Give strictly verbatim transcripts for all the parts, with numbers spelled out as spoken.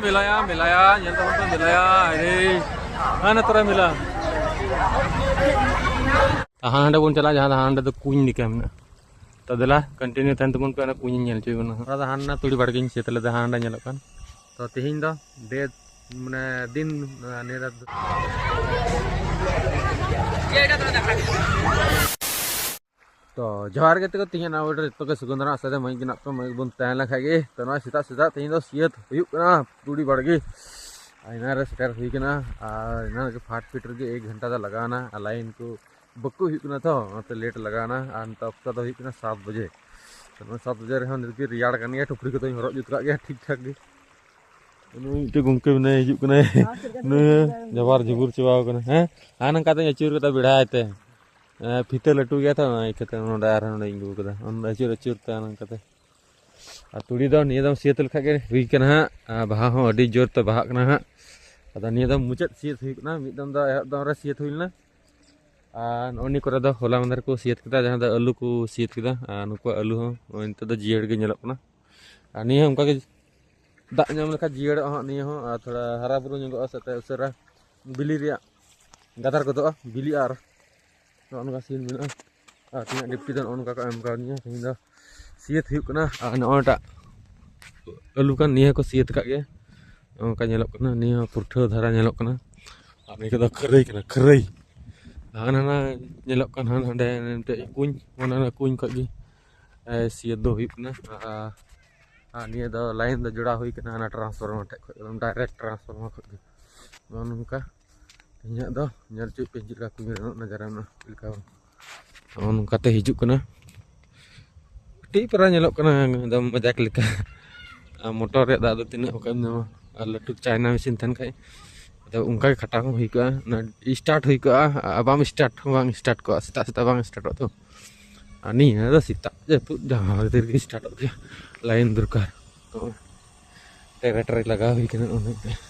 ᱢᱮᱞᱟᱭᱟ, ᱢᱮᱞᱟᱭᱟ, ᱧᱮᱞ ᱛᱟᱵᱚᱱ ᱯᱮ, ᱢᱮᱞᱟᱭᱟ᱾ ᱟᱨᱮ, ᱦᱟᱱᱮ ᱛᱚᱨᱟ ᱢᱮᱞᱟ᱾ ᱦᱟᱸᱰᱮ ᱵᱚᱱ ᱪᱟᱞᱟᱜᱼᱟ, ᱡᱟᱦᱟᱸ ᱫᱚ ᱦᱟᱸᱰᱮ ᱫᱚ ᱠᱩᱧ ᱞᱮᱠᱟ ᱢᱮᱱᱟᱜᱼᱟ᱾ ᱛᱚ ᱫᱮᱞᱟ, continue ᱛᱟᱦᱮᱱ ᱛᱟᱵᱚᱱ ᱯᱮ, ᱚᱱᱟ ᱠᱩᱧ ᱧᱮᱞ ᱦᱚᱪᱚᱭ ᱵᱚᱱᱟ᱾ ᱚᱱᱟ ᱫᱚ ᱦᱟᱱᱟ ᱛᱩᱲᱤ ᱵᱟᱲᱜᱮᱧ ᱥᱮᱫ ᱞᱮᱫᱟ, ᱦᱟᱸᱰᱮ ᱧᱮᱞᱚᱜ ᱠᱟᱱ᱾ ᱛᱚ ᱛᱮᱦᱮᱧ ᱫᱚ ᱫᱮ, ᱢᱟᱱᱮ ᱫᱤᱱ, ᱱᱤᱭᱟᱹ ᱫᱚ ᱛᱚ ᱡᱚᱦᱟᱨ ᱜᱮ ᱛᱮᱠᱚ, ᱛᱮᱦᱮᱧ ᱱᱚᱣᱟ video ᱡᱚᱛᱚ ᱜᱮ ᱥᱟᱹᱜᱩᱱ ᱫᱟᱨᱟᱢ, ᱟᱥᱟ ᱫᱚ ᱢᱚᱡᱽ ᱜᱮ ᱢᱮᱱᱟᱜ ᱯᱮ, ᱢᱚᱡᱽ ᱜᱮᱵᱚᱱ ᱛᱟᱦᱮᱸ ᱞᱮᱱ ᱠᱷᱟᱡ ᱜᱮ᱾ ᱛᱚ ᱱᱚᱣᱟ ᱥᱮᱛᱟᱜ ᱥᱮᱛᱟᱜ ᱛᱮᱦᱮᱧ ᱫᱚ ᱥᱤᱭᱟᱹᱛ ᱦᱩᱭᱩᱜ ᱠᱟᱱᱟ ᱛᱩᱲᱤ ᱵᱟᱲᱜᱮ᱾ ᱟᱨ ᱮᱱᱟᱱ ᱨᱮ ᱥᱮᱴᱮᱨ ᱦᱩᱭ ᱠᱟᱱᱟ, ᱟᱨ ᱮᱱᱟᱱ ᱨᱮᱜᱮ ᱯᱷᱟᱴ ᱯᱷᱤᱴ ᱨᱮᱜᱮ ᱮᱠ ᱜᱷᱚᱱᱴᱟ ᱫᱚ ᱞᱟᱜᱟᱣ ᱮᱱᱟ, ᱟᱨ line ᱠᱚ ᱵᱟᱠᱚ ᱦᱩᱭᱩᱜ ᱠᱟᱱᱟ ᱛᱚ, ᱚᱱᱟᱛᱮ late ᱞᱟᱜᱟᱣ ᱮᱱᱟ᱾ ᱟᱨ ᱱᱤᱛᱚᱜ ᱚᱠᱛᱚ ᱫᱚ ᱦᱩᱭᱩᱜ ᱠᱟᱱᱟ ᱥᱟᱛ ᱵᱟᱡᱮ᱾ ᱛᱚ ᱱᱚᱣᱟ ᱥᱟᱛ ᱵᱟᱡᱮ ᱨᱮᱦᱚᱸ ᱱᱤᱛ ᱜᱮ ᱨᱮᱭᱟᱲ ᱠᱟᱱ ᱜᱮᱭᱟ, ᱴᱩᱯᱨᱤ ᱠᱚᱫᱚᱧ ᱦᱚᱨᱚᱜ ᱡᱩᱛ ᱠᱟᱜ ᱜᱮᱭᱟ ᱴᱷᱤᱠ ᱴᱷᱟᱠ ᱜᱮ᱾ ᱱᱩᱭ ᱢᱤᱫᱴᱮᱡ ᱜᱚᱢᱠᱮ ᱢᱮᱱᱟᱭᱟ, ᱦᱤᱡᱩᱜ ᱠᱟᱱᱟᱭ᱾ ᱱᱩᱭ ᱦᱚᱸ ᱡᱟᱵᱟᱨ ᱡᱩᱵᱩᱨ ᱪᱟᱵᱟᱣ ᱠᱟᱱᱟ᱾ ᱦᱮᱸ, ᱦᱟᱱᱟ ᱱᱚᱝᱠᱟᱛᱮᱧ ᱟᱹᱪᱩᱨ ᱠᱟᱫᱟ ᱵᱮᱲᱦᱟᱭ ᱛᱮ᱾ ᱮᱸ, ᱯᱷᱤᱛᱟᱹ ᱞᱟᱹᱴᱩ ᱜᱮᱭᱟ ᱛᱚ, ᱚᱱᱟ ᱤᱭᱠᱟᱹᱛᱮ ᱱᱚᱰᱮ ᱟᱨᱦᱚᱸ ᱱᱚᱰᱮᱧ ᱟᱹᱜᱩ ᱠᱟᱫᱟ᱾ ᱚᱱᱟ ᱟᱹᱪᱩᱨ ᱟᱹᱪᱩᱨ ᱛᱮ ᱱᱚᱝᱠᱟᱛᱮ᱾ ᱟᱨ ᱛᱩᱲᱤ ᱫᱚ ᱱᱤᱭᱟᱹ ᱫᱚᱢ ᱥᱤᱭᱟᱹᱛ ᱞᱮᱠᱷᱟᱡ ᱜᱮ ᱦᱩᱭ ᱠᱟᱱᱟ ᱦᱟᱸᱜ᱾ ᱟᱨ ᱵᱟᱦᱟ ᱦᱚᱸ ᱟᱹᱰᱤ ᱡᱳᱨ ᱛᱮ ᱵᱟᱦᱟᱜ ᱠᱟᱱᱟ ᱦᱟᱸᱜ᱾ ᱟᱫᱚ ᱱᱤᱭᱟᱹ ᱫᱚᱢ ᱢᱩᱪᱟᱹᱫ ᱥᱤᱭᱟᱹᱛ ᱦᱩᱭᱩᱜ ᱠᱟᱱᱟ᱾ ᱢᱤᱫ ᱫᱚᱢ ᱫᱚ ᱮᱦᱚᱵ ᱫᱚᱢ ᱨᱮ ᱥᱤᱭᱟᱹᱛ ᱦᱩᱭ ᱞᱮᱱᱟ᱾ ᱟᱨ ᱱᱚᱜᱼᱚ ᱱᱤᱭᱟᱹ ᱠᱚᱨᱮ ᱫᱚ ᱦᱚᱞᱟ ᱢᱟᱫᱷᱮᱨ ᱠᱚ ᱥᱤᱭᱟᱹᱛ ᱠᱮᱫᱟ, ᱡᱟᱦᱟᱸ ᱫᱚ ᱟᱹᱞᱩ ᱠᱚ ᱥᱤᱭᱟᱹᱛ ᱠᱮᱫᱟ᱾ ᱟᱨ ᱱᱩᱠᱩ ᱟᱹᱞᱩ ᱦᱚᱸ ᱱᱚᱜᱼᱚᱭ ᱱᱤᱛᱚᱜ ᱫᱚ ᱡᱤᱭᱟᱹᱲ ᱜᱮ ᱧᱮᱞᱚᱜ ᱠᱟᱱᱟ᱾ ᱟᱨ ᱱᱤᱭᱟᱹ ᱦᱚᱸ ᱚᱱᱠᱟ ᱜᱮ ᱫᱟᱜ ᱧᱟᱢ ᱞᱮᱠᱷᱟᱱ ᱡᱤᱭᱟᱹᱲᱚᱜᱼᱟ ᱦᱟᱸᱜ᱾ ᱱᱤᱭᱟᱹ ᱦᱚᱸ ᱟᱨ ᱛᱷᱚᱲᱟ ᱦᱟᱨᱟ ᱵᱩᱨᱩ ᱧᱚᱜᱚᱜᱼᱟ, ᱥᱮ ᱩᱥᱟᱹᱨᱟ ᱵᱤᱞᱤ ᱨᱮᱭᱟᱜ ᱜᱟᱫᱟᱨ ᱜᱚᱫᱚᱜᱼᱟ, ᱵᱤᱞᱤᱜᱼᱟ᱾ ᱟᱨ ᱱᱚᱜᱼᱚ ᱱᱚᱝᱠᱟ scene ᱢᱮᱱᱟᱜᱼᱟ᱾ ᱟᱨ ᱛᱤᱱᱟᱹᱜ ᱰᱤᱯᱴᱤ ᱫᱚ ᱱᱚᱜᱼᱚ ᱱᱚᱝᱠᱟ ᱠᱚ ᱮᱢ ᱠᱟᱣᱫᱤᱧᱟ᱾ ᱛᱮᱦᱮᱧ ᱫᱚ ᱥᱤᱭᱟᱹᱛ ᱦᱩᱭᱩᱜ ᱠᱟᱱᱟ᱾ ᱟᱨ ᱱᱚᱜᱼᱚᱭ ᱴᱟᱜ ᱟᱹᱞᱩ ᱠᱟᱱ, ᱱᱤᱭᱟᱹ ᱠᱚ ᱥᱤᱭᱟᱹᱛ ᱟᱠᱟᱫ ᱜᱮ, ᱱᱚᱜᱼᱚ ᱱᱚᱝᱠᱟ ᱧᱮᱞᱚᱜ ᱠᱟᱱᱟ᱾ ᱱᱤᱭᱟᱹ ᱦᱚᱸ ᱯᱩᱨᱴᱷᱟᱹ ᱫᱷᱟᱨᱟ ᱧᱮᱞᱚᱜ ᱠᱟᱱᱟ᱾ ᱟᱨ ᱱᱤᱭᱟᱹ ᱠᱚᱫᱚ ᱠᱷᱟᱹᱨᱟᱹᱭ ᱠᱟᱱᱟ, ᱠᱷᱟᱹᱨᱟᱹᱭ᱾ ᱦᱟᱱᱟ ᱦᱟᱱᱟ ᱧᱮᱞᱚᱜ ᱠᱟᱱ, ᱦᱟᱱᱟ ᱦᱟᱸᱰᱮ ᱢᱤᱫᱴᱮᱡ ᱠᱩᱧ, ᱚᱱᱟ ᱚᱱᱟ ᱠᱩᱧ ᱠᱷᱚᱡ ᱜᱮ ᱮ, ᱥᱤᱭᱟᱹᱛ ᱫᱚ ᱦᱩᱭᱩᱜ ᱠᱟᱱᱟ᱾ ᱟᱨ, ᱟᱨ ᱱᱤᱭᱟᱹ ᱫᱚ line ᱫᱚ ᱡᱚᱲᱟᱣ ᱦᱩᱭ ᱠᱟᱱᱟ ᱦᱟᱱᱟ transformer ᱴᱷᱮᱡ ᱠᱷᱚᱡ, ᱮᱠᱫᱚᱢ direct transformer ᱠᱷᱚᱡ ᱜᱮ᱾ ᱱᱚᱜᱼᱚ ᱱᱚᱝᱠᱟ ᱤᱧᱟᱹᱜ ᱫᱚ ᱧᱮᱞ ᱦᱚᱪᱚᱭᱮᱫ ᱯᱮ ᱪᱮᱫ ᱞᱮᱠᱟ ᱠᱩᱧ ᱨᱮ ᱱᱚᱜᱼᱚ ᱱᱚᱝᱠᱟᱛᱮ ᱦᱤᱡᱩᱜ ᱠᱟᱱᱟ᱾ ᱠᱟᱹᱴᱤᱡ ᱯᱟᱨᱟ ᱧᱮᱞᱚᱜ ᱠᱟᱱᱟ ᱮᱠᱫᱚᱢ ᱢᱚᱡᱟᱠ ᱞᱮᱠᱟ᱾ ᱟᱨ ᱢᱚᱴᱚᱨ ᱨᱮᱭᱟᱜ ᱫᱟᱜ ᱫᱚ ᱛᱤᱱᱟᱹᱜ ᱚᱠᱟᱭᱮᱢ ᱧᱟᱢᱟ? ᱟᱨ ᱞᱟᱹᱴᱩ ᱪᱟᱭᱱᱟ ᱢᱮᱥᱤᱱ ᱛᱟᱦᱮᱱ ᱠᱷᱟᱡ ᱟᱫᱚ ᱚᱱᱠᱟ ᱜᱮ ᱠᱷᱟᱴᱟᱣ ᱦᱚᱸ ᱦᱩᱭ ᱠᱚᱜᱼᱟ᱾ ᱚᱱᱟ start ᱦᱩᱭ ᱠᱚᱜᱼᱟ, ᱟᱨ ᱵᱟᱢ start ᱦᱚᱸ ᱵᱟᱝ start ᱠᱚᱜᱼᱟ, ᱥᱮᱛᱟᱜ ᱥᱮᱛᱟᱜ ᱵᱟᱝ startᱚᱜᱼᱟ ᱛᱚ᱾ ᱟᱨ ᱱᱤᱭᱟᱹ ᱫᱚ ᱥᱮᱛᱟᱜ ᱡᱟᱹᱯᱩᱫ ᱡᱟᱦᱟᱸ ᱠᱷᱟᱹᱛᱤᱨ ᱜᱮ startᱚᱜ ᱜᱮᱭᱟ, line ᱫᱚᱨᱠᱟᱨ᱾ ᱱᱚᱜᱼᱚᱭ ᱴᱮᱨᱮ ᱴᱮᱨᱮ ᱞᱟᱜᱟᱣ ᱦᱩᱭ ᱠᱟᱱᱟ᱾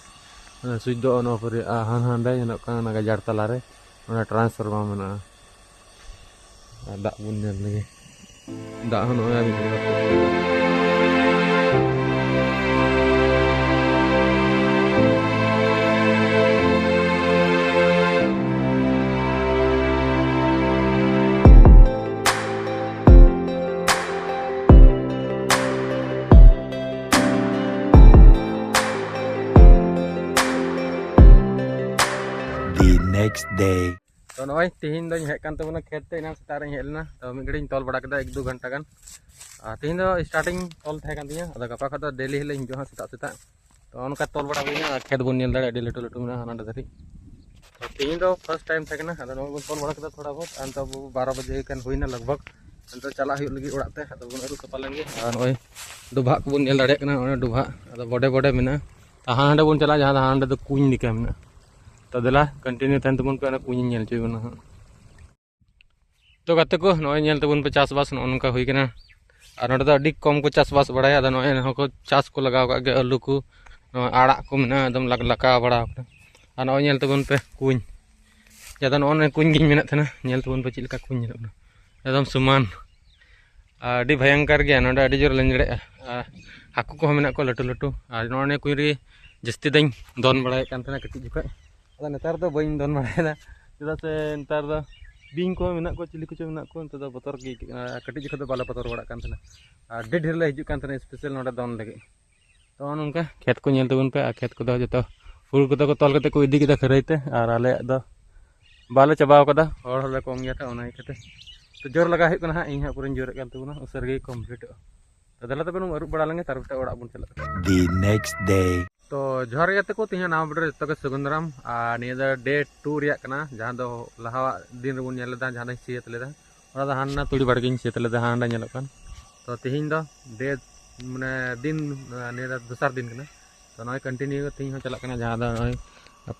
ᱚᱱᱟ ᱥᱩᱭᱤᱪ ᱫᱚ on off ᱨᱮ, ᱟᱨ ᱦᱟᱱ ᱦᱟᱸᱰᱮ ᱧᱮᱞᱚᱜ ᱠᱟᱱᱟ ᱚᱱᱟ ᱜᱟᱡᱟᱲ ᱛᱟᱞᱟᱨᱮ ᱚᱱᱟ transformer ᱢᱮᱱᱟᱜᱼᱟ᱾ ᱟᱨ ᱫᱟᱜ ᱵᱚᱱ ᱧᱮᱞ ᱞᱮᱜᱮ᱾ ᱫᱟᱜ ᱦᱚᱸ ᱱᱚᱜᱼᱚᱭ ᱟᱨ ᱢᱤᱫ ᱜᱷᱟᱹᱲᱤᱡ ᱵᱟᱫ next day. ᱛᱚ ᱱᱚᱜᱼᱚᱭ ᱛᱤᱦᱤᱧ ᱫᱚᱧ ᱦᱮᱡ ᱠᱟᱱ ᱛᱟᱵᱚᱱᱟ ᱠᱷᱮᱛ ᱛᱮ᱾ ᱮᱱᱟᱝ ᱥᱮᱛᱟᱜ ᱨᱮᱧ ᱦᱮᱡ ᱞᱮᱱᱟ, ᱛᱚ ᱢᱤᱫ ᱜᱷᱟᱹᱲᱤᱡ ᱤᱧ ᱛᱚᱞ ᱵᱟᱲᱟ ᱠᱮᱫᱟ ᱮᱠ ᱫᱩ ᱜᱷᱚᱱᱴᱟ ᱜᱟᱱ᱾ ᱟᱨ ᱛᱤᱦᱤᱧ ᱫᱚ starting ᱛᱚᱞ ᱛᱟᱦᱮᱸ ᱠᱟᱱ ᱛᱤᱧᱟ, ᱟᱫᱚ ᱜᱟᱯᱟ ᱠᱷᱚᱱ ᱫᱚ daily ᱦᱤᱞᱳᱜ ᱤᱧ ᱦᱤᱡᱩᱜᱼᱟ ᱥᱮᱛᱟᱜ ᱥᱮᱛᱟᱜ᱾ ᱛᱚ ᱚᱱᱠᱟ ᱛᱚᱞ ᱵᱟᱲᱟ ᱦᱩᱭᱱᱟ, ᱟᱨ ᱠᱷᱮᱛ ᱵᱚᱱ ᱧᱮᱞ ᱫᱟᱲᱮᱭᱟᱜᱼᱟ ᱟᱹᱰᱤ ᱞᱟᱹᱴᱩ ᱞᱟᱹᱴᱩ ᱢᱮᱱᱟᱜᱼᱟ ᱦᱟᱱᱟ ᱫᱷᱟᱹᱨᱤᱡ᱾ ᱛᱚ ᱛᱤᱦᱤᱧ ᱫᱚ first time ᱛᱟᱦᱮᱸ ᱠᱟᱱᱟ, ᱟᱫᱚ ᱱᱚᱜᱼᱚᱭ ᱵᱚᱱ ᱛᱚᱞ ᱵᱟᱲᱟ ᱠᱮᱫᱟ ᱛᱷᱚᱲᱟ ᱵᱚᱦᱩᱛ, ᱟᱨ ᱱᱤᱛᱚᱜ ᱵᱟᱨᱚ ᱵᱟᱡᱮ ᱜᱟᱱ ᱦᱩᱭᱱᱟ ᱞᱟᱜᱽ ᱵᱷᱟᱜᱽ᱾ ᱱᱤᱛᱚᱜ ᱪᱟᱞᱟᱜ ᱦᱩᱭᱩᱜ ᱞᱟᱹᱜᱤᱫ ᱚᱲᱟᱜ ᱛᱮ, ᱟᱫᱚ ᱵᱚᱱ ᱟᱹᱨᱩᱵ ᱥᱟᱯᱷᱟ ᱞᱮᱱ ᱜᱮ᱾ ᱟᱨ ᱱᱚᱜᱼᱚᱭ ᱰᱚᱵᱷᱟᱜ ᱠᱚᱵᱚᱱ ᱧᱮᱞ ᱫᱟᱲᱮᱭᱟᱜ ᱠᱟᱱᱟ, ᱱᱚᱜᱼᱚᱭ ᱰᱚᱵᱷᱟᱜ ᱟᱫᱚ ᱵᱚᱰᱮ ᱵᱚᱰᱮ ᱢᱮᱱᱟᱜᱼᱟ᱾ ᱛᱚ ᱦᱟᱸᱰᱮ ᱵᱚᱱ ᱪᱟᱞᱟᱜᱼᱟ, ᱡᱟᱦᱟᱸ ᱫᱚ ᱦᱟᱸᱰᱮ ᱫᱚ ᱠᱩᱧ ᱞᱮᱠᱟ ᱢᱮᱱᱟᱜᱼᱟ᱾ ᱛᱚ ᱫᱮᱞᱟ continue ᱛᱟᱦᱮᱱ ᱛᱟᱵᱚᱱ ᱯᱮ, ᱚᱱᱟ ᱠᱩᱧ ᱧᱮᱞ ᱦᱚᱪᱚᱭ ᱵᱚᱱᱟ ᱦᱟᱸᱜ᱾ ᱛᱚ ᱜᱟᱛᱮ ᱠᱚ, ᱱᱚᱜᱼᱚᱭ ᱧᱮᱞ ᱛᱟᱵᱚᱱ ᱯᱮ, ᱪᱟᱥᱵᱟᱥ ᱱᱚᱜᱼᱚ ᱱᱚᱝᱠᱟ ᱦᱩᱭ ᱠᱟᱱᱟ᱾ ᱟᱨ ᱱᱚᱸᱰᱮ ᱫᱚ ᱟᱹᱰᱤ ᱠᱚᱢ ᱠᱚ ᱪᱟᱥᱵᱟᱥ ᱵᱟᱲᱟᱭᱟ, ᱟᱫᱚ ᱱᱚᱜᱼᱚᱭ ᱮᱱᱦᱚᱸ ᱠᱚ ᱪᱟᱥ ᱠᱚ ᱞᱟᱜᱟᱣ ᱠᱟᱜ ᱜᱮ, ᱟᱹᱞᱩ ᱠᱚ, ᱱᱚᱣᱟ ᱟᱲᱟᱜ ᱠᱚ ᱢᱮᱱᱟᱜᱼᱟ, ᱮᱠᱫᱚᱢ ᱞᱟᱜ-, ᱞᱟᱠᱟᱣ ᱵᱟᱲᱟ ᱠᱟᱱᱟ᱾ ᱟᱨ ᱱᱚᱜᱼᱚᱭ ᱧᱮᱞ ᱛᱟᱵᱚᱱ ᱯᱮ ᱠᱩᱧ, ᱡᱟᱦᱟᱸ ᱫᱚ ᱱᱚᱜᱼᱚ ᱱᱚᱣᱟ ᱠᱩᱧ ᱜᱤᱧ ᱢᱮᱱᱮᱫ ᱛᱟᱦᱮᱱᱟ, ᱧᱮᱞ ᱛᱟᱵᱚᱱ ᱯᱮ ᱪᱮᱫ ᱞᱮᱠᱟ ᱠᱩᱧ ᱧᱮᱞᱚᱜ ᱠᱟᱱᱟ, ᱮᱠᱫᱚᱢ ᱥᱚᱢᱟᱱ᱾ ᱟᱹᱰᱤ ᱵᱷᱚᱭᱚᱝᱠᱚᱨ ᱜᱮᱭᱟ, ᱱᱚᱸᱰᱮ ᱟᱹᱰᱤ ᱡᱳᱨ ᱞᱮᱸᱡᱮᱲᱮᱜᱼᱟ᱾ ᱟᱨ ᱦᱟᱹᱠᱩ ᱠᱚᱦᱚᱸ ᱢᱮᱱᱟᱜ ᱠᱚᱣᱟ ᱞᱟᱹᱴᱩ ᱞᱟᱹᱴᱩ᱾ ᱟᱨ ᱱᱚᱜᱼᱚ ᱱᱤᱭᱟᱹ ᱠᱩᱧ ᱨᱮᱜᱮ ᱡᱟᱹᱥᱛᱤ ᱫᱚᱧ ᱫᱚᱱ ᱵᱟᱲᱟᱭᱮᱫ ᱠᱟᱱ ᱛᱟᱦᱮᱱᱟ ᱠᱟᱹᱴᱤᱡ ᱡᱚᱠᱷᱚᱡ᱾ ᱟᱫᱚ ᱱᱮᱛᱟᱨ ᱫᱚ ᱵᱟᱹᱧ ᱫᱚᱱ ᱵᱟᱲᱟᱭᱮᱫᱟ, ᱪᱮᱫᱟᱜ ᱥᱮ ᱱᱮᱛᱟᱨ ᱫᱚ ᱵᱤᱧ ᱠᱚᱦᱚᱸ ᱢᱮᱱᱟᱜ ᱠᱚᱣᱟ, ᱪᱤᱞᱤ ᱠᱚᱪᱚ ᱢᱮᱱᱟᱜ ᱠᱚᱣᱟ, ᱱᱮᱛᱟᱨ ᱫᱚ ᱵᱚᱛᱚᱨ ᱜᱮ ᱟᱹᱭᱠᱟᱹᱜ ᱠᱟᱱᱟ᱾ ᱟᱨ ᱠᱟᱹᱴᱤᱡ ᱡᱚᱠᱷᱚᱡ ᱫᱚ ᱵᱟᱞᱮ ᱵᱚᱛᱚᱨ ᱵᱟᱲᱟᱜ ᱠᱟᱱ ᱛᱟᱦᱮᱱᱟ, ᱟᱨ ᱟᱹᱰᱤ ᱰᱷᱮᱨ ᱞᱮ ᱦᱤᱡᱩᱜ ᱠᱟᱱ ᱛᱟᱦᱮᱱᱟ special ᱱᱚᱸᱰᱮ ᱫᱚᱱ ᱞᱟᱹᱜᱤᱫ᱾ ᱛᱚ ᱱᱚᱜᱼᱚ ᱱᱚᱝᱠᱟ ᱠᱷᱮᱛ ᱠᱚ ᱧᱮᱞ ᱛᱟᱵᱚᱱ ᱯᱮ, ᱟᱨ ᱠᱷᱮᱛ ᱠᱚᱫᱚ ᱡᱚᱛᱚ ᱦᱩᱲᱩ ᱠᱚᱫᱚ ᱠᱚ ᱛᱚᱞ ᱠᱟᱛᱮ ᱠᱚ ᱤᱫᱤ ᱠᱮᱫᱟ ᱠᱷᱟᱹᱨᱟᱹᱭ ᱛᱮ, ᱟᱨ ᱟᱞᱮᱭᱟᱜ ᱫᱚ ᱵᱟᱞᱮ ᱪᱟᱵᱟᱣ ᱠᱟᱫᱟ, ᱦᱚᱲ ᱦᱚᱸᱞᱮ ᱠᱚᱢ ᱜᱮᱭᱟ, ᱛᱚ ᱚᱱᱟ ᱤᱭᱠᱟᱹᱛᱮ ᱛᱚ ᱡᱳᱨ ᱞᱟᱜᱟᱣ ᱦᱩᱭᱩᱜ ᱠᱟᱱᱟ ᱦᱟᱸᱜ᱾ ᱤᱧ ᱦᱟᱸᱜ ᱯᱩᱨᱟᱹᱧ ᱡᱳᱨᱮᱫ ᱠᱟᱱ ᱛᱟᱵᱚᱱᱟ, ᱩᱥᱟᱹᱨᱟ ᱜᱮ ᱠᱚᱢᱯᱞᱤᱴᱚᱜᱼᱟ᱾ ᱛᱚ ᱫᱮᱞᱟ ᱛᱚᱵᱮ ᱵᱚᱱ ᱟᱹᱨᱩᱵ ᱵᱟᱲᱟ ᱞᱮᱱᱜᱮ, ᱛᱟᱨᱯᱚᱨᱮ ᱚᱲᱟᱜ ᱵᱚᱱ ᱪᱟᱞᱟᱜᱼᱟ᱾ The next day. ᱛᱚ ᱡᱚᱦᱟᱨ ᱜᱮ ᱜᱟᱛᱮ ᱠᱚ, ᱛᱮᱦᱮᱧᱟᱜ ᱱᱟᱣᱟ video ᱨᱮ ᱡᱚᱛᱚ ᱜᱮ ᱥᱟᱹᱜᱩᱱ ᱫᱟᱨᱟᱢ᱾ ᱟᱨ ᱱᱤᱭᱟᱹ ᱫᱚ day two ᱨᱮᱭᱟᱜ ᱠᱟᱱᱟ, ᱡᱟᱦᱟᱸ ᱫᱚ ᱞᱟᱦᱟᱣᱟᱜ ᱫᱤᱱ ᱨᱮᱵᱚᱱ ᱧᱮᱞ ᱞᱮᱫᱟ, ᱡᱟᱦᱟᱸ ᱫᱚᱧ ᱥᱤᱭᱟᱹᱛ ᱞᱮᱫᱟ, ᱚᱱᱟ ᱫᱚ ᱦᱟᱱᱟ ᱛᱩᱲᱤ ᱵᱟᱲᱜᱮᱧ ᱥᱤᱭᱟᱹᱛ ᱞᱮᱫᱟ, ᱦᱟᱸᱰᱮ ᱧᱮᱞᱚᱜ ᱠᱟᱱ᱾ ᱛᱚ ᱛᱮᱦᱮᱧ ᱫᱚ day, ᱢᱟᱱᱮ ᱫᱤᱱ, ᱱᱤᱭᱟᱹ ᱫᱚ ᱫᱚᱥᱟᱨ ᱫᱤᱱ ᱠᱟᱱᱟ᱾ ᱛᱚ ᱱᱚᱜᱼᱚᱭ continue ᱛᱮᱦᱮᱧ ᱦᱚᱸ ᱪᱟᱞᱟᱜ ᱠᱟᱱᱟ, ᱡᱟᱦᱟᱸ ᱫᱚ ᱱᱚᱜᱼᱚᱭ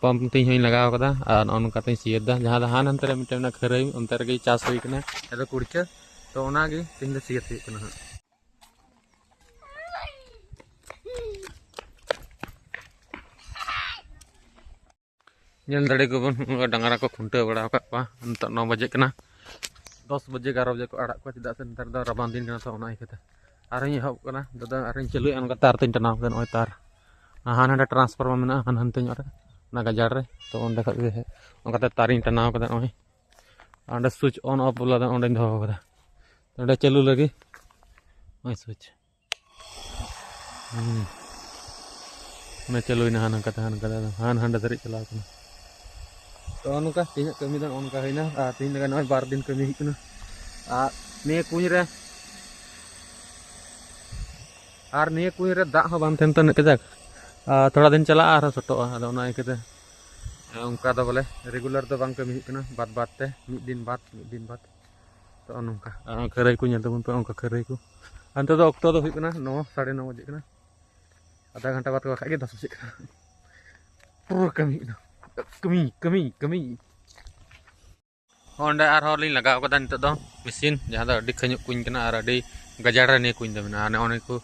pump ᱛᱮᱦᱮᱧ ᱦᱚᱸᱧ ᱞᱟᱜᱟᱣ ᱠᱟᱫᱟ᱾ ᱟᱨ ᱱᱚᱜᱼᱚ ᱱᱚᱝᱠᱟ ᱛᱮᱧ ᱥᱤᱭᱟᱹᱛ ᱮᱫᱟ, ᱡᱟᱦᱟᱸ ᱫᱚ ᱦᱟᱱ ᱦᱟᱱᱛᱮ ᱨᱮ ᱢᱤᱫᱴᱮᱱ ᱢᱮᱱᱟᱜᱼᱟ ᱠᱷᱟᱹᱨᱟᱹᱭ, ᱚᱱᱛᱮ ᱨᱮᱜᱮ ᱪᱟᱥ ᱦᱩᱭ ᱠᱟᱱᱟ, ᱡᱟᱦᱟᱸ ᱫᱚ ᱠᱩᱲᱪᱟᱹ᱾ ᱛᱚ ᱚᱱᱟᱜᱮ ᱛᱮᱦᱮᱧ ᱫᱚ ᱥᱤᱭᱟᱹᱛ ᱦᱩᱭᱩᱜ ᱠᱟᱱᱟ ᱦᱟᱸᱜ᱾ ᱧᱮᱞ ᱫᱟᱲᱮ ᱠᱚᱵᱚᱱ, ᱱᱚᱜᱼᱚᱭ ᱰᱟᱝᱨᱟ ᱠᱚ ᱠᱷᱩᱱᱴᱟᱹᱣ ᱵᱟᱲᱟ ᱟᱠᱟᱫ ᱠᱚᱣᱟ᱾ ᱱᱤᱛᱚᱜ ᱱᱚ ᱵᱟᱡᱮ ᱠᱟᱱᱟ, ᱫᱚᱥ ᱵᱟᱡᱮ ᱮᱜᱟᱨᱚ ᱵᱟᱡᱮ ᱠᱚ ᱟᱲᱟᱜ ᱠᱚᱣᱟ, ᱪᱮᱫᱟᱜ ᱥᱮ ᱱᱮᱛᱟᱨ ᱫᱚ ᱨᱟᱵᱟᱝ ᱫᱤᱱ ᱠᱟᱱᱟ, ᱛᱚ ᱚᱱᱟ ᱤᱭᱠᱟᱹᱛᱮ᱾ ᱟᱨᱦᱚᱸᱧ ᱮᱦᱚᱵ ᱠᱟᱱᱟ ᱫᱟᱫᱟ, ᱟᱨᱦᱚᱸᱧ ᱪᱟᱹᱞᱩᱭᱟ, ᱱᱚᱝᱠᱟ ᱛᱟᱨ ᱛᱮᱧ ᱴᱟᱱᱟᱣ ᱠᱟᱫᱟ, ᱱᱚᱜᱼᱚᱭ ᱛᱟᱨ᱾ ᱟᱨ ᱦᱟᱱᱟ ᱦᱟᱸᱰᱮ transformer ᱢᱮᱱᱟᱜᱼᱟ, ᱦᱟᱱᱟ ᱦᱟᱱᱛᱮ ᱧᱚᱜ ᱨᱮ, ᱚᱱᱟ ᱜᱟᱡᱟᱲ ᱨᱮ, ᱛᱚ ᱚᱸᱰᱮ ᱠᱷᱚᱡ ᱜᱮ ᱦᱮᱡ, ᱚᱱᱠᱟᱛᱮ ᱛᱟᱨᱤᱧ ᱴᱟᱱᱟᱣ ᱠᱟᱫᱟ ᱱᱚᱜᱼᱚᱭ᱾ ᱟᱨ ᱚᱸᱰᱮ switch on off ᱵᱚᱞᱟ ᱫᱚ ᱚᱸᱰᱮᱧ ᱫᱚᱦᱚ ᱠᱟᱫᱟ, ᱚᱸᱰᱮ ᱪᱟᱹᱞᱩ ᱞᱟᱹᱜᱤᱫ ᱱᱚᱜᱼᱚᱭ switch᱾ ᱦᱩᱸ᱾ ᱚᱱᱟ ᱪᱟᱹᱞᱩᱭᱮᱱᱟ, ᱦᱟᱱᱟ ᱠᱟᱛᱮ, ᱦᱟᱱᱟ ᱠᱟᱛᱮ, ᱦᱟᱱ ᱦᱟᱸᱰᱮ ᱫᱷᱟᱹᱨᱤᱡ ᱪᱟᱞᱟᱣ ᱠᱟᱱᱟ᱾ ᱛᱚ ᱱᱚᱝᱠᱟ ᱛᱮᱦᱮᱧᱟᱜ ᱠᱟᱹᱢᱤ ᱫᱚ ᱱᱚᱜᱼᱚ ᱱᱚᱝᱠᱟ ᱦᱩᱭᱱᱟ᱾ ᱟᱨ ᱛᱮᱦᱮᱧ ᱞᱮᱠᱟ ᱱᱚᱜᱼᱚᱭ ᱵᱟᱨ ᱫᱤᱱ ᱠᱟᱹᱢᱤ ᱦᱩᱭᱩᱜ ᱠᱟᱱᱟ᱾ ᱟᱨ ᱱᱤᱭᱟᱹ ᱠᱩᱧ ᱨᱮ ᱟᱨ ᱱᱤᱭᱟᱹ ᱠᱩᱧ ᱨᱮ ᱫᱟᱜ ᱦᱚᱸ ᱵᱟᱝ ᱛᱟᱦᱮᱱ ᱛᱮ ᱩᱱᱟᱹᱜ ᱠᱟᱡᱟᱠ, ᱟᱨ ᱛᱷᱚᱲᱟ ᱫᱤᱱ ᱪᱟᱞᱟᱜᱼᱟ ᱟᱨᱦᱚᱸ ᱥᱚᱴᱚᱜᱼᱟ᱾ ᱟᱫᱚ ᱚᱱᱟ ᱤᱭᱠᱟᱹᱛᱮ ᱚᱱᱠᱟ ᱫᱚ ᱵᱚᱞᱮ ᱨᱮᱜᱩᱞᱟᱨ ᱫᱚ ᱵᱟᱝ ᱠᱟᱹᱢᱤ ᱦᱩᱭᱩᱜ ᱠᱟᱱᱟ, ᱵᱟᱫ ᱵᱟᱫ ᱛᱮ ᱢᱤᱫ ᱫᱤᱱ ᱵᱟᱫ ᱢᱤᱫ ᱫᱤᱱ ᱵᱟᱫ᱾ ᱛᱚ ᱱᱚᱝᱠᱟ ᱟᱨ ᱠᱷᱟᱹᱨᱟᱹᱭ ᱠᱚ ᱧᱮᱞ ᱛᱟᱵᱚᱱ ᱯᱮ, ᱚᱱᱠᱟ ᱠᱷᱟᱹᱨᱟᱹᱭ ᱠᱚ᱾ ᱟᱨ ᱱᱤᱛᱚᱜ ᱫᱚ ᱚᱠᱛᱚ ᱫᱚ ᱦᱩᱭᱩᱜ ᱠᱟᱱᱟ ᱱᱚ ᱥᱟᱲᱮ ᱱᱚ ᱵᱟᱡᱮ ᱠᱟᱱᱟ᱾ ᱟᱫᱷᱟ ᱜᱷᱚᱱᱴᱟ ᱵᱟᱫ ᱠᱚ ᱵᱟᱠᱷᱟᱡ ᱜᱮ ᱫᱚᱥ ᱵᱟᱡᱮ ᱠᱟᱱᱟ᱾ ᱯᱩᱨᱟᱹ ᱠᱟᱹᱢᱤ ᱦᱩᱭᱩᱜ ᱠᱟᱱᱟ, ᱠᱟᱹᱢᱤ ᱠᱟᱹᱢᱤ ᱠᱟᱹᱢᱤ᱾ ᱚᱸᱰᱮ ᱟᱨᱦᱚᱸ ᱞᱤᱧ ᱞᱟᱜᱟᱣ ᱠᱟᱫᱟ ᱱᱤᱛᱚᱜ ᱫᱚ ᱢᱮᱥᱤᱱ, ᱡᱟᱦᱟᱸ ᱫᱚ ᱟᱹᱰᱤ ᱠᱷᱟᱹᱧᱚᱜ ᱠᱩᱧ ᱠᱟᱱᱟ ᱟᱨ ᱟᱹᱰᱤ ᱜᱟᱡᱟᱲ ᱨᱮ ᱱᱤᱭᱟᱹ ᱠᱩᱧ ᱫᱚ ᱢᱮᱱᱟᱜᱼᱟ᱾ ᱱᱚᱜᱼᱚ ᱱᱤᱭᱟᱹ ᱠᱚ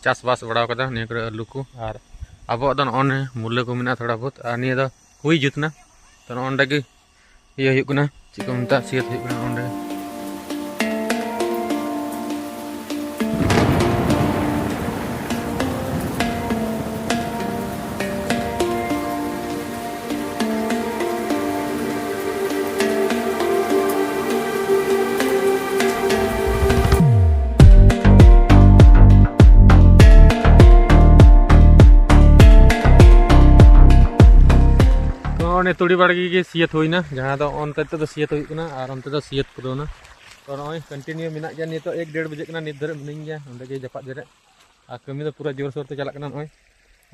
ᱪᱟᱥᱵᱟᱥ ᱵᱟᱲᱟᱣ ᱠᱟᱫᱟ, ᱱᱤᱭᱟᱹ ᱠᱚᱨᱮ ᱟᱹᱞᱩ ᱠᱚ, ᱟᱨ ᱟᱵᱚᱣᱟᱜ ᱫᱚ ᱱᱚᱜᱼᱚ ᱱᱤᱭᱟᱹ ᱢᱩᱞᱟᱹ ᱠᱚ ᱢᱮᱱᱟᱜᱼᱟ ᱛᱷᱚᱲᱟ ᱵᱚᱦᱩᱛ, ᱟᱨ ᱱᱤᱭᱟᱹ ᱫᱚ ᱦᱩᱭ ᱡᱩᱛ ᱮᱱᱟ᱾ ᱛᱚ ᱱᱚᱜᱼᱚ ᱱᱚᱸᱰᱮ ᱜᱮ ᱤᱭᱟᱹ ᱦᱩᱭᱩᱜ ᱠᱟᱱᱟ, ᱪᱮᱫ ᱠᱚ ᱢᱮᱛᱟᱜᱼᱟ, ᱥᱤᱭᱟᱹᱛ ᱦᱩᱭᱩᱜ ᱠᱟᱱᱟ ᱚᱸᱰᱮ᱾ ᱛᱚ ᱚᱱᱮ ᱛᱩᱲᱤ ᱵᱟᱲᱜᱮ ᱜᱮ ᱥᱤᱭᱟᱹᱛ ᱦᱩᱭᱱᱟ, ᱡᱟᱦᱟᱸ ᱫᱚ ᱚᱱᱛᱮ ᱛᱮᱫᱚ ᱥᱤᱭᱟᱹᱛ ᱦᱩᱭᱩᱜ ᱠᱟᱱᱟ ᱟᱨ ᱚᱱᱛᱮ ᱫᱚ ᱥᱤᱭᱟᱹᱛ ᱯᱩᱨᱟᱹᱣᱱᱟ᱾ ᱛᱚ ᱱᱚᱜᱼᱚᱭ ᱠᱚᱱᱴᱤᱱᱤᱭᱩ ᱢᱮᱱᱟᱜ ᱜᱮᱭᱟ, ᱱᱤᱛᱚᱜ ᱮᱠ ᱰᱮᱲ ᱵᱟᱡᱮ ᱠᱟᱱᱟ, ᱱᱤᱛ ᱫᱷᱟᱹᱨᱤᱡ ᱢᱤᱱᱟᱹᱧ ᱜᱮᱭᱟ ᱚᱸᱰᱮ ᱜᱮ ᱡᱟᱯᱟᱜ ᱡᱮᱨᱮᱫ᱾ ᱟᱨ ᱠᱟᱹᱢᱤ ᱫᱚ ᱯᱩᱨᱟᱹ ᱡᱳᱨᱥᱳᱨ ᱛᱮ ᱪᱟᱞᱟᱜ ᱠᱟᱱᱟ᱾ ᱱᱚᱜᱼᱚᱭ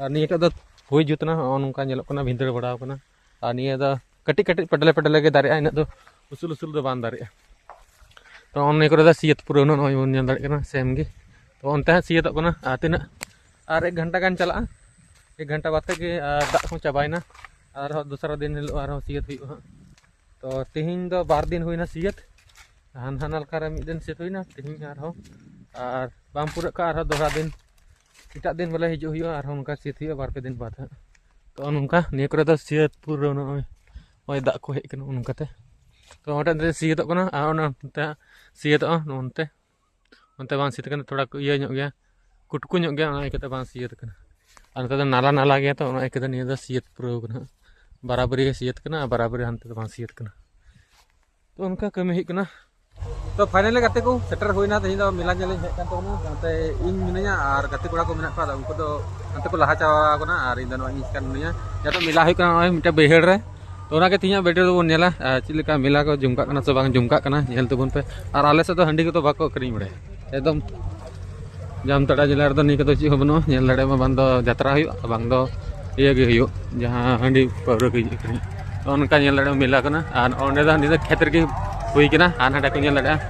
ᱟᱨ ᱱᱤᱭᱟᱹᱴᱟᱜ ᱫᱚ ᱦᱩᱭ ᱡᱩᱛ ᱮᱱᱟ, ᱱᱚᱜᱼᱚ ᱱᱚᱝᱠᱟ ᱧᱮᱞᱚᱜ ᱠᱟᱱᱟ, ᱵᱷᱤᱸᱫᱟᱹᱲ ᱵᱟᱲᱟᱣ ᱠᱟᱱᱟ᱾ ᱟᱨ ᱱᱤᱭᱟᱹ ᱫᱚ ᱠᱟᱹᱴᱤᱡ ᱠᱟᱹᱴᱤᱡ ᱯᱮᱰᱞᱮ ᱯᱮᱰᱞᱮ ᱜᱮ ᱫᱟᱨᱮᱜᱼᱟ, ᱤᱱᱟᱹᱜ ᱫᱚ ᱩᱥᱩᱞ ᱩᱥᱩᱞ ᱫᱚ ᱵᱟᱝ ᱫᱟᱨᱮᱜᱼᱟ᱾ ᱛᱚ ᱱᱤᱭᱟᱹ ᱠᱚᱨᱮ ᱫᱚ ᱥᱤᱭᱟᱹᱛ ᱯᱩᱨᱟᱹᱣ ᱱᱟ, ᱱᱚᱜᱼᱚᱭ ᱵᱚᱱ ᱧᱮᱞ ᱫᱟᱲᱮᱭᱟᱜ ᱠᱟᱱᱟ ᱥᱮᱢ ᱜᱮ᱾ ᱛᱚ ᱚᱱᱛᱮ ᱦᱟᱸᱜ ᱥᱤᱭᱟᱹᱛᱚᱜ ᱠᱟᱱᱟ, ᱟᱨ ᱛᱤᱱᱟᱹᱜ ᱟᱨ ᱮᱠ ᱜᱷᱚᱱᱴᱟ ᱜᱟᱱ ᱪᱟᱞᱟᱜᱼᱟ᱾ ᱮᱠ ᱜᱷᱚᱱᱴᱟ ᱵᱟᱫ ᱛᱮᱜᱮ ᱟᱨ ᱫᱟᱜ ᱦᱚᱸ ᱪᱟᱵᱟᱭᱮᱱᱟ᱾ ᱟᱨᱦᱚᱸ ᱫᱚᱥᱨᱟ ᱫᱤᱱ ᱦᱤᱞᱳᱜ ᱟᱨᱦᱚᱸ ᱥᱤᱭᱟᱹᱛ ᱦᱩᱭᱩᱜᱼᱟ ᱦᱟᱸᱜ᱾ ᱛᱚ ᱛᱮᱦᱮᱧ ᱫᱚ ᱵᱟᱨ ᱫᱤᱱ ᱦᱩᱭᱱᱟ ᱥᱤᱭᱟᱹᱛ᱾ ᱦᱟᱱ ᱦᱟᱱᱟᱞᱠᱟ ᱨᱮ ᱢᱤᱫ ᱫᱤᱱ ᱥᱤᱭᱟᱹᱛ ᱦᱩᱭᱱᱟ, ᱛᱮᱦᱮᱧ ᱟᱨᱦᱚᱸ, ᱟᱨ ᱵᱟᱝ ᱯᱩᱨᱟᱹᱜ ᱠᱷᱟᱱ ᱟᱨᱦᱚᱸ ᱫᱚᱦᱲᱟ ᱫᱤᱱ, ᱮᱴᱟᱜ ᱫᱤᱱ ᱵᱚᱞᱮ ᱦᱤᱡᱩᱜ ᱦᱩᱭᱩᱜᱼᱟ, ᱟᱨᱦᱚᱸ ᱱᱚᱝᱠᱟ ᱥᱤᱭᱟᱹᱛ ᱦᱩᱭᱩᱜᱼᱟ ᱵᱟᱨ ᱯᱮ ᱫᱤᱱ ᱵᱟᱫ ᱦᱟᱸᱜ᱾ ᱛᱚ ᱱᱚᱝᱠᱟ ᱱᱤᱭᱟᱹ ᱠᱚᱨᱮ ᱫᱚ ᱥᱤᱭᱟᱹᱛ ᱯᱩᱨᱟᱹᱣ ᱱᱚᱜᱼᱚᱭ, ᱱᱚᱜᱼᱚᱭ ᱫᱟᱜ ᱠᱚ ᱦᱮᱡ ᱠᱟᱱᱟ ᱱᱚᱝᱠᱟᱛᱮ᱾ ᱛᱚ ᱚᱸᱰᱮ ᱥᱤᱭᱟᱹᱛᱚᱜ ᱠᱟᱱᱟ ᱟᱨ ᱚᱱᱟ ᱚᱱᱛᱮ ᱦᱟᱸᱜ ᱥᱤᱭᱟᱹᱛᱚᱜᱼᱟ ᱱᱚᱱᱛᱮ᱾ ᱚᱱᱛᱮ ᱵᱟᱝ ᱥᱤᱭᱟᱹᱛ ᱠᱟᱱᱟ, ᱛᱷᱚᱲᱟ ᱤᱭᱟᱹ ᱧᱚᱜ ᱜᱮᱭᱟ, ᱠᱩᱴᱠᱩ ᱧᱚᱜ ᱜᱮᱭᱟ, ᱚᱱᱟ ᱤᱭᱠᱟᱹᱛᱮ ᱵᱟᱝ ᱥᱤᱭᱟᱹᱛ ᱠᱟᱱᱟ᱾ ᱟᱨ ᱱᱚᱛᱮ ᱫᱚ ᱱᱟᱞᱟ ᱱᱟᱞᱟ ᱜᱮᱭᱟ, ᱛᱚ ᱚᱱᱟ ᱤᱭᱠᱟᱹᱛᱮ ᱱᱤᱭᱟᱹ ᱫᱚ ᱥᱤᱭᱟᱹᱛ ᱯᱩᱨᱟᱹᱣ ᱠᱟᱱᱟ ᱦᱟᱸᱜ᱾ ᱵᱟᱨᱟᱵᱟᱹᱨᱤ ᱜᱮ ᱥᱤᱭᱟᱹᱛ ᱠᱟᱱᱟ ᱟᱨ ᱵᱟᱨᱟᱵᱟᱹᱨᱤ ᱦᱟᱱᱛᱮ ᱫᱚ ᱵᱟᱝ ᱥᱤᱭᱟᱹᱛ ᱠᱟᱱᱟ᱾ ᱛᱚ ᱚᱱᱠᱟ ᱠᱟᱹᱢᱤ ᱦᱩᱭᱩᱜ ᱠᱟᱱᱟ᱾ ᱛᱚ ᱯᱷᱟᱭᱱᱟᱞᱤ ᱜᱟᱛᱮ ᱠᱚ ᱥᱮᱴᱮᱨ ᱦᱩᱭᱱᱟ, ᱛᱮᱦᱮᱧ ᱫᱚ ᱢᱮᱞᱟ ᱧᱮᱞ ᱤᱧ ᱦᱮᱡ ᱠᱟᱱ ᱛᱟᱵᱚᱱᱟ, ᱱᱚᱛᱮ ᱤᱧ ᱢᱤᱱᱟᱹᱧᱟ ᱟᱨ ᱜᱟᱛᱮ ᱠᱚᱲᱟ ᱠᱚ ᱢᱮᱱᱟᱜ ᱠᱚᱣᱟ, ᱟᱫᱚ ᱩᱱᱠᱩ ᱫᱚ ᱦᱟᱱᱛᱮ ᱠᱚ ᱞᱟᱦᱟ ᱪᱟᱵᱟ ᱟᱠᱟᱱᱟ ᱟᱨ ᱤᱧ ᱫᱚ ᱱᱚᱜᱼᱚᱭ ᱤᱧ ᱮᱥᱠᱟᱨ ᱢᱤᱱᱟᱹᱧᱟ᱾ ᱡᱟᱦᱟᱸ ᱫᱚ ᱢᱮᱞᱟ ᱦᱩᱭᱩᱜ ᱠᱟᱱᱟ ᱱᱚᱜᱼᱚᱭ ᱢᱤᱫᱴᱮᱱ ᱵᱟᱹᱭᱦᱟᱹᱲ ᱨᱮ᱾ ᱚᱱᱟᱜᱮ ᱛᱮᱦᱮᱧᱟᱜ ᱵᱷᱤᱰᱤᱭᱳ ᱨᱮᱵᱚᱱ ᱧᱮᱞᱟ, ᱟᱨ ᱪᱮᱫ ᱞᱮᱠᱟ ᱢᱮᱞᱟ ᱠᱚ ᱡᱚᱢᱠᱟᱜ ᱠᱟᱱᱟ ᱥᱮ ᱵᱟᱝ ᱡᱚᱢᱠᱟᱜ ᱠᱟᱱᱟ, ᱧᱮᱞ ᱛᱟᱵᱚᱱ ᱯᱮ᱾ ᱟᱨ ᱟᱞᱮ ᱥᱮᱫ ᱫᱚ ᱦᱟᱺᱰᱤ ᱠᱚᱫᱚ ᱵᱟᱠᱚ ᱟᱹᱠᱷᱨᱤᱧ ᱵᱟᱲᱟᱭᱟ ᱮᱠᱫᱚᱢ᱾ ᱡᱟᱢᱛᱟᱲᱟ ᱡᱮᱞᱟ ᱨᱮᱫᱚ ᱱᱤᱭᱟᱹ ᱠᱚᱫᱚ ᱪᱮᱫ ᱦᱚᱸ ᱵᱟᱹᱱᱩᱜᱼᱟ᱾ ᱧᱮᱞ ᱫᱟᱲᱮᱭᱟᱜ ᱢᱟ, ᱵᱟᱝ ᱫᱚ ᱡᱟᱛᱨᱟ ᱦᱩᱭᱩᱜᱼᱟ, ᱵᱟᱝ ᱫᱚ ᱤᱭᱟᱹ ᱜᱮ ᱦᱩᱭᱩᱜ, ᱡᱟᱦᱟᱸ ᱦᱟᱺᱰᱤ ᱯᱟᱹᱣᱨᱟᱹ ᱜᱮ ᱟᱹᱠᱷᱨᱤᱧ᱾ ᱱᱚᱜᱼᱚ ᱱᱚᱝᱠᱟ ᱧᱮᱞ ᱫᱟᱲᱮᱭᱟᱜ ᱢᱟ, ᱢᱮᱞᱟ ᱠᱟᱱᱟ᱾ ᱟᱨ ᱚᱸᱰᱮ ᱫᱚ ᱱᱤᱭᱟᱹ ᱫᱚ ᱠᱷᱮᱛ ᱨᱮᱜᱮ ᱦᱩᱭ ᱠᱟᱱᱟ, ᱟᱨ ᱦᱟᱸᱰᱮ ᱠᱚ ᱧᱮᱞ ᱫᱟᱲᱮᱭᱟᱜᱼᱟ᱾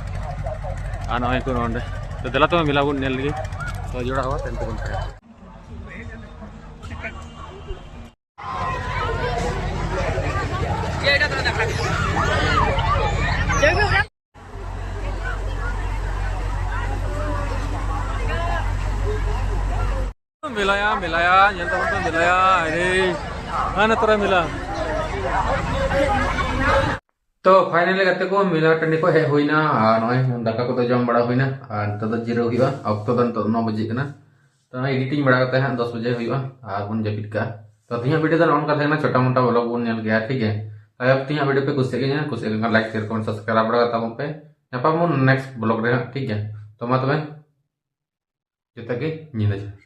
ᱟᱨ ᱱᱚᱜᱼᱚᱭ ᱠᱚ ᱱᱚᱸᱰᱮ᱾ ᱛᱚ ᱫᱮᱞᱟ ᱛᱚᱵᱮ ᱢᱮᱞᱟ ᱵᱚᱱ ᱧᱮᱞ ᱞᱮᱜᱮ᱾ ᱛᱚ ᱡᱚᱲᱟᱣᱟ ᱛᱟᱭᱚᱢ ᱛᱮᱵᱚᱱ ᱯᱷᱮᱨᱟ᱾ ᱢᱮᱞᱟᱭᱟ, ᱢᱮᱞᱟᱭᱟ, ᱧᱮᱞ ᱛᱟᱵᱚᱱ ᱯᱮ, ᱢᱮᱞᱟᱭᱟ᱾ ᱟᱨᱮ, ᱦᱟᱱᱮ ᱛᱚᱨᱟ ᱢᱮᱞᱟ᱾ ᱛᱚ finally ᱜᱟᱛᱮ ᱠᱚ, ᱢᱮᱞᱟ ᱴᱟᱺᱰᱤ ᱠᱷᱚᱱ ᱦᱮᱡ ᱦᱩᱭᱱᱟ᱾ ᱟᱨ ᱱᱚᱜᱼᱚᱭ ᱫᱟᱠᱟ ᱠᱚᱫᱚ ᱡᱚᱢ ᱵᱟᱲᱟ ᱦᱩᱭᱱᱟ, ᱟᱨ ᱱᱤᱛᱚᱜ ᱫᱚ ᱡᱤᱨᱟᱹᱣ ᱦᱩᱭᱩᱜᱼᱟ᱾ ᱚᱠᱛᱚ ᱫᱚ ᱱᱤᱛᱚᱜ ᱱᱚ ᱵᱟᱡᱮ ᱠᱟᱱᱟ᱾ ᱛᱚ editing ᱵᱟᱲᱟ ᱠᱟᱛᱮ ᱦᱟᱸᱜ ᱫᱚᱥ ᱵᱟᱡᱮ ᱦᱩᱭᱩᱜᱼᱟ, ᱟᱨ ᱵᱚᱱ ᱡᱟᱹᱯᱤᱫ ᱠᱟᱜᱼᱟ᱾ ᱛᱚ ᱛᱮᱦᱮᱧᱟᱜ ᱵᱷᱤᱰᱤᱭᱳ ᱫᱚ ᱱᱚᱜᱼᱚ ᱱᱚᱝᱠᱟ ᱛᱟᱦᱮᱸ ᱠᱟᱱᱟ, ᱪᱷᱳᱴᱟ ᱢᱳᱴᱟ ᱵᱞᱚᱜ ᱵᱚᱱ ᱧᱮᱞ ᱜᱮᱭᱟ, ᱴᱷᱤᱠ ᱜᱮᱭᱟ᱾ ᱟᱨ ᱛᱮᱦᱮᱧᱟᱜ ᱵᱷᱤᱰᱤᱭᱳ ᱯᱮ ᱠᱩᱥᱤᱭᱟᱜ ᱜᱮᱭᱟ, ᱠᱩᱥᱤᱭᱟᱜ ᱠᱷᱟᱱ like, share, comment, subscribe ᱵᱟᱲᱟ ᱠᱟᱛᱟ ᱵᱚᱱ ᱯᱮ᱾ ᱧᱟᱯᱟᱢ ᱵᱚᱱ next ᱵᱞᱚᱜ ᱨᱮ ᱦᱟᱸᱜ, ᱴᱷᱤᱠ ᱜᱮᱭᱟ᱾ ᱛᱚ ᱢᱟ ᱛᱚᱵᱮ, ᱡᱚᱛᱚ ᱜᱮ ᱧᱤᱫᱟᱹ ᱡᱚᱦᱟᱨ᱾